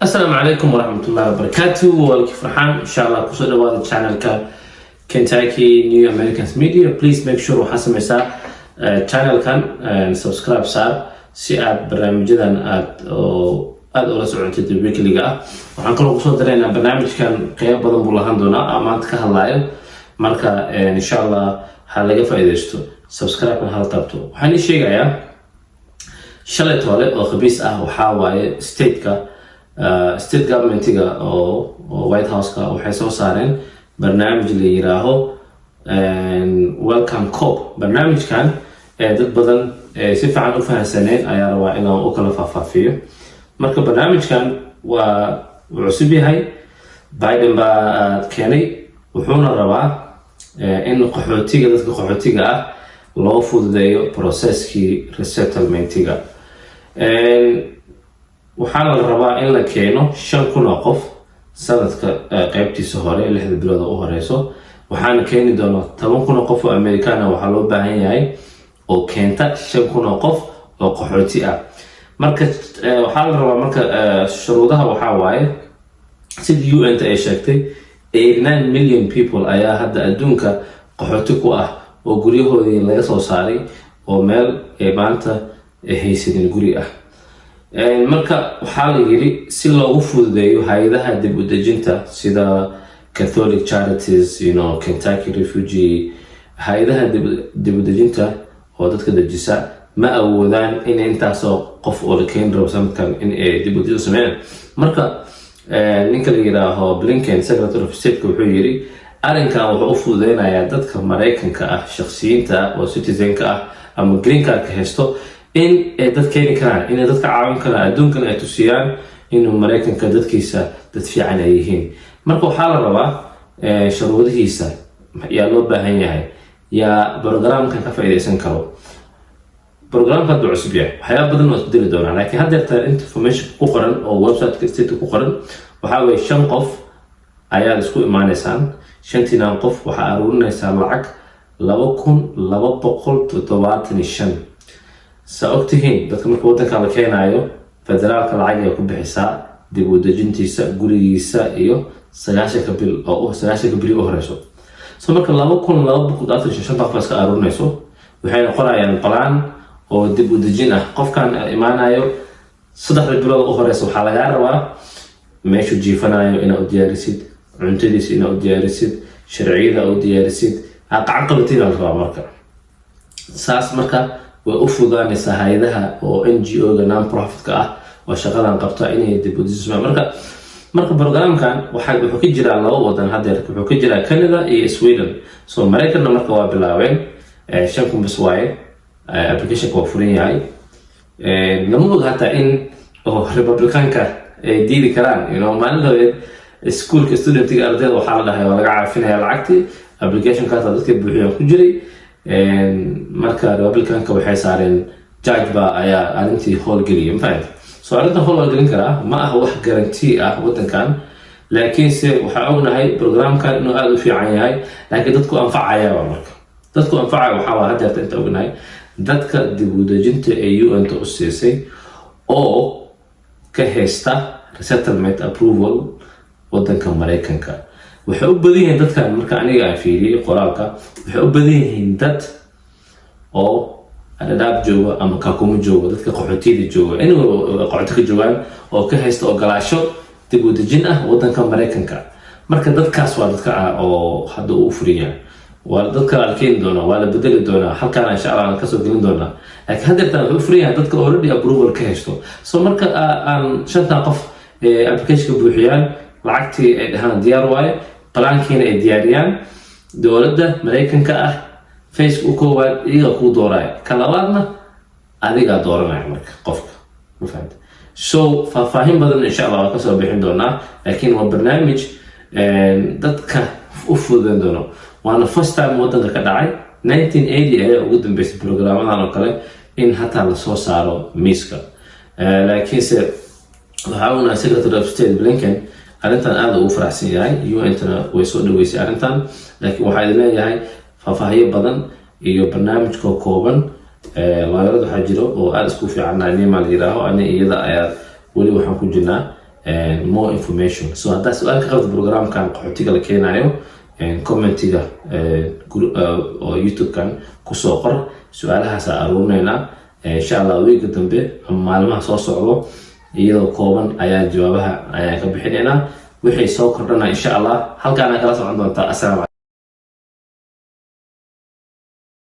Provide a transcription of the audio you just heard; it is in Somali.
Asalaamu calaykum waraxmatullahi wabarakaatu. Walaalkii Farxaan, insha Allah kusoo dhawaada channelka Kentucky New Americans Media. Please make sure waxaa sameysaa channelkan subscribe saar si aad barnaamijyadan aad oo aada ula socotid weeklyga ah. Waxaan kaloo kusoo daraynaa barnaamijkan qeybo badan buu lahaan doonaa aan maanta ka hadlaayo. Marka insha Allah ha laga faa'iidaysto, subscribe-na hala taabto. Waxaan ii sheegayaa, shalay toole oo Khamiis ah waxaa waaye stateka state governmentiga oo White House-ka waxay soo saareen barnaamij la yiraaho Welcome Corps. Barnaamijkan dad badan si fiican u fahansaneen ayaa rabaa inaan u kala faahfaafiyo. Marka barnaamijkan waa uu cusub yahay, Biden baa keenay, wuxuuna rabaa in qaxootiga, dadka qaxootiga ah loo fududeeyo processkii resettlementiga. Waxaana la rabaa in la keeno 5,000 oo qof sanadka qeybtiisa hore, 6da bilood oo u horeyso. Waxaana keeni doona 10,000 oo qof oo Americana. Waxaa loo baahan yahay oo keenta 5,000 oo qof oo qaxooti ah. Marka waxaa la rabaa, marka shuruudaha waxaa waaye, sida UN-ta ay sheegtay, 89 million people ayaa hadda adduunka qaxooti ku ah oo guryahoodii laga soo saaray oo meel ay maanta haysanin guri ah. Marka waxaa la yiri, si loogu fududeeyo hay-adaha dib u dejinta sida Catholic Charities, Kentucky Refugee, hay-adaha dib u dejinta oo dadka dejisa ma awoodaan in intaasoo qof oo la keeni rabo sanadkan in ay dib u dejin sameeyaan. Marka ninka la yiraaho Blinken, Secretary of Stateka, wuxuu yiri arrinkan wuxuu u fududeynayaa dadka Maraykanka ah, shakhsiyiinta ah oo citizenka ah ama green cardka haysto, in ay dad keeni karaan, inay dadka caawin karaan, adduunkan ay tusiyaan inuu Maraykanka dadkiisa dad fiican ay yihiin. Marka waxaa la rabaa shuruudihiisa, yaa loo baahan yahay, yaa programkan ka faa'iidaysan karo. Programka hadduu cusub yahay, waxyaaba badan waa isbedeli doonaa, laakiin haddeerta information ku qoran oo websiteka state ku qoran waxaa weye shan qof ayaad isku imaaneysaan. Shantiinan qof waxaa aruurinaysaa lacag 2,275. Saa ogtihiin, dadka marka waddanka la keenaayo, federaalka lacag ay ku bixisaa dib u dejintiisa, gurigiisa iyo 90ka bil oo 90ka bili u horeyso. So marka 2,275 shanta qof iska aruurinayso, waxay noqonayaan plan oo dib u dejin ah. Qofkan imaanayo, 3da bilood u horeysa waxaa lagaa rabaa meeshuu jiifanayo inaad u diyaarisid, cuntadiisa inaad u diyaarisid, sharciyada u diyaarisid, gacan qabatiin la rabaa. Marka saas marka way u fududaanaysaa hay-adaha oo NGO-ga non profitka ah oo shaqadan qabta inay dib u dejin. Marka programkan waxa wuxuu ka jiraa laba wadan haddeer, wuxuu ka jiraa Canada iyo Sweden. So Maraykanna marka waa bilaabeen, 5,000 bas waaye. Applicationka waa furan yahay. Lama og hataa in oo Republicanka ay diidi karaan. Maalin dhaweed iskuulka studentiga, ardayda waxaa la dhahay waa laga caafinaya lacagtii applicationka, hataa dadka buuxiyaan ku jiray. Marka Republicanka waxay saareen judge ba ayaa arrintii howlgeliyay, mafahant? So arrintan howl waa gelin karaa, ma aha wax guarantee ah wadankan, laakiinse waxaa ognahay programkan inuu aada u fiican yahay. Laakiin dadku anfacaya, marka dadku anfacaya waxaa waa haddeerta inta ognahay dadka dib u dejinta ee UN-ta u siisay oo ka haysta resettlement approval wadanka Maraykanka. Waxay u badan yihiin dadkan, marka aniga aan fiiriyey qoraalka, waxay u badan yihiin dad oo Dhadhaab jooga ama Kakuma jooga, dadka qaxootiyada jooga, anyway qaxooti ka joogaan oo ka haysta ogolaasho dib u dejin ah wadanka Maraykanka. Marka dadkaas waa dadka oo hadda uu furan yahay. Waa dadka la keeni doonaa, waa la bedeli doonaa, halkaana insha Allah aan kasoo gelin doonaa, laakiin haddeertaan wuxuu u furan yahay dadka already approval ka haysto. So marka aan shantan qof applicationka buuxiyaan, lacagtii ay dhahaan diyaar waaye, plankiina ay diyaariyaan, dowladda Maraykanka ah phase u koowaad iyaga kuu dooraya, ka labaadna adigaa dooranaya. Marka qofka ma fahamta? So faahfaahin badan insha Allah waa kasoo bixin doonaa, laakiin waa barnaamij dadka u fududeyn doono, waana first time wadanka ka dhacay. 1980 ayaa ugu dambeysay programmadan oo kale in hataa lasoo saaro miiska. Laakiinse waxaa ognahay Secretary of State Blinken arrintan aada ugu faraxsan yahay, UN-tana way soo dhaweysay arrintan. Laakiin waxaa idin leeyahay, faahfaahyo badan iyo barnaamijka kooban, lawyerad waxaa jiro oo aada isku fiicannahay, Nima la yiraaho, ani iyada ayaa weli waxaan ku jirnaa. More information. So haddaa su-aal ka qabta programkan qaxootiga la keenayo, commentiga oo YouTube-kan kusoo qor. Su-aalahaasa aruurinaynaa, insha Allah. Weeka dambe ama maalmaha soo socdo, iyadoo kooban ayaa jawaabaha ayaan ka bixinaynaa. Wixii soo kordhana, insha Allah, halkaana kala socon doontaa. Assalaamu.